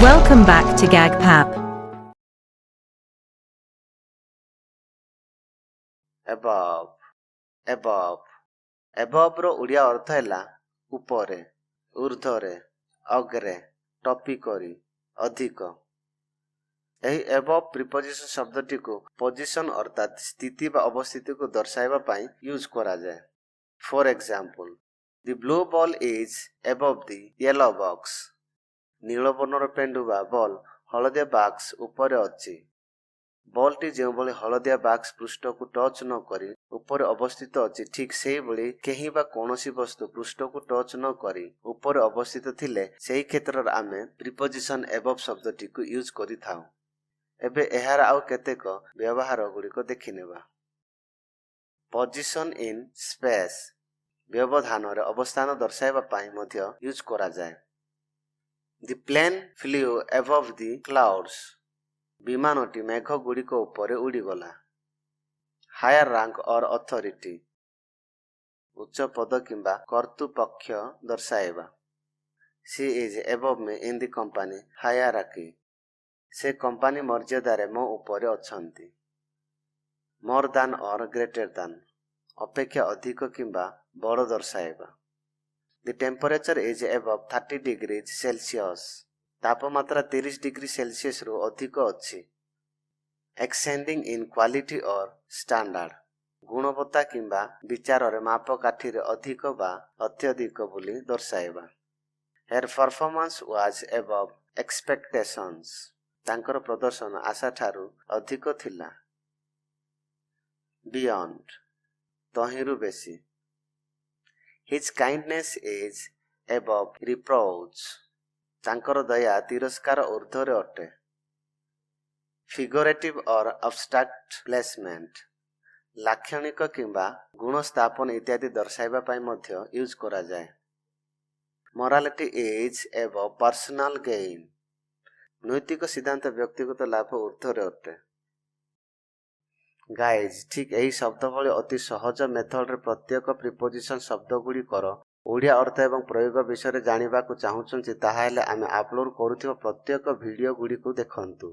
Welcome back to GagPap. Above, above. ଏବଭ୍ର Odia ଅର୍ଥ ହେଲା ଉପରେ, ଉର୍ଦ୍ଧ୍ୱରେ, ଅଗ୍ରେ, ଟପି କରି, ଅଧିକ। ଏହି ଏବଭ୍ ପ୍ରିପୋଜିସନ୍ ଶବ୍ଦଟିକୁ ପୋଜିସନ୍ ଅର୍ଥାତ୍ ସ୍ଥିତି ବା ଅବସ୍ଥିତିକୁ ଦର୍ଶାଇବା ପାଇଁ ୟୁଜ୍ କରାଯାଏ। For example, the blue ball is above the yellow box. ନୀଳ ବର୍ଣ୍ଣର ପେଣ୍ଡୁ ବା ବଲ୍ ହଳଦିଆ ବାକ୍ସ ଉପରେ ଅଛି। ବଲ୍ଟି ଯେଉଁଭଳି ହଳଦିଆ ବାକ୍ସ ପୃଷ୍ଠକୁ ଟଚ୍ ନ କରି ଉପରେ ଅବସ୍ଥିତ ଅଛି, ଠିକ୍ ସେହିଭଳି କେହି ବା କୌଣସି ବସ୍ତୁ ପୃଷ୍ଠକୁ ଟଚ୍ ନ କରି ଉପରେ ଅବସ୍ଥିତ ଥିଲେ, ସେହି କ୍ଷେତ୍ରରେ ଆମେ ପ୍ରିପୋଜିସନ୍ ଏବଭ୍ ଶବ୍ଦଟିକୁ ୟୁଜ୍ କରିଥାଉ। ଏବେ ଏହାର ଆଉ କେତେକ ବ୍ୟବହାର ଗୁଡ଼ିକ ଦେଖିନେବା। ପଜିସନ୍ ଇନ୍ ସ୍ପେସ୍, ବ୍ୟବଧାନରେ ଅବସ୍ଥାନ ଦର୍ଶାଇବା ପାଇଁ ମଧ୍ୟ ୟୁଜ୍ କରାଯାଏ। The plane flew above the clouds. ବିମାନଟି ମେଘ ଗୁଡ଼ିକ ଉପରେ ଉଡ଼ିଗଲା। ହାୟର ରାଙ୍କ ଅର୍ ଅଥରିଟି, ଉଚ୍ଚ ପଦ କିମ୍ବା କର୍ତ୍ତୃପକ୍ଷ ଦର୍ଶାଇବା। She is above me in the company hierarchy. ସେ କମ୍ପାନୀ ମର୍ଯ୍ୟାଦାରେ ମୋ ଉପରେ ଅଛନ୍ତି। More than or greater than, ଅପେକ୍ଷା ଅଧିକ କିମ୍ବା ବଡ଼ ଦର୍ଶାଇବା। The temperature is above 30 degrees Celsius. ତାପମାତ୍ରା 30 ଡିଗ୍ରୀ ସେଲସିୟସରୁ ଅଧିକ ଅଛି। Exceeding in quality or standard, ଗୁଣବତ୍ତା କିମ୍ବା ବିଚାରରେ ମାପକାଠିରେ ଅଧିକ ବା ଅତ୍ୟଧିକ ବୋଲି ଦର୍ଶାଇବା। Her performance was above expectations. ତାଙ୍କର ପ୍ରଦର୍ଶନ ଆଶାଠାରୁ ଅଧିକ ଥିଲା। ବିୟଣ୍ଡ, ତହିଁରୁ ବେଶୀ। His kindness is above reproach. ତାଙ୍କର ଦୟା ତିରସ୍କାର ଉର୍ଦ୍ଧ୍ୱରେ ଅଟେ। ଫିଗରେଟିଭ୍ ଅର୍ ଆବଷ୍ଟ୍ରାକ୍ଟ ପ୍ଲେସମେଣ୍ଟ, ଲାକ୍ଷଣିକ କିମ୍ବା ଗୁଣସ୍ଥାପନ ଇତ୍ୟାଦି ଦର୍ଶାଇବା ପାଇଁ ମଧ୍ୟ ୟୁଜ୍ କରାଯାଏ। Morality is above personal gain. ନୈତିକ ସିଦ୍ଧାନ୍ତ ବ୍ୟକ୍ତିଗତ ଲାଭ ଉର୍ଦ୍ଧ୍ୱରେ ଅଟେ। ଗାଇଜ୍, ଠିକ୍ ଏହି ଶବ୍ଦ ଭଳି ଅତି ସହଜ ମେଥଡ଼ରେ ପ୍ରତ୍ୟେକ ପ୍ରିପୋଜିସନ୍ ଶବ୍ଦଗୁଡ଼ିକର ଓଡ଼ିଆ ଅର୍ଥ ଏବଂ ପ୍ରୟୋଗ ବିଷୟରେ ଜାଣିବାକୁ ଚାହୁଁଛନ୍ତି, ତାହେଲେ ଆମେ ଅପଲୋଡ଼ କରୁଥିବା ପ୍ରତ୍ୟେକ ଭିଡ଼ିଓ ଗୁଡ଼ିକୁ ଦେଖନ୍ତୁ।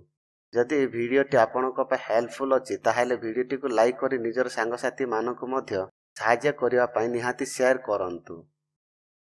ଯଦି ଏହି ଭିଡ଼ିଓଟି ଆପଣଙ୍କ ପାଇଁ ହେଲ୍ପଫୁଲ୍ ଅଛି, ତାହେଲେ ଭିଡ଼ିଓଟିକୁ ଲାଇକ୍ କରି ନିଜର ସାଙ୍ଗସାଥିମାନଙ୍କୁ ମଧ୍ୟ ସାହାଯ୍ୟ କରିବା ପାଇଁ ନିହାତି ସେୟାର କରନ୍ତୁ।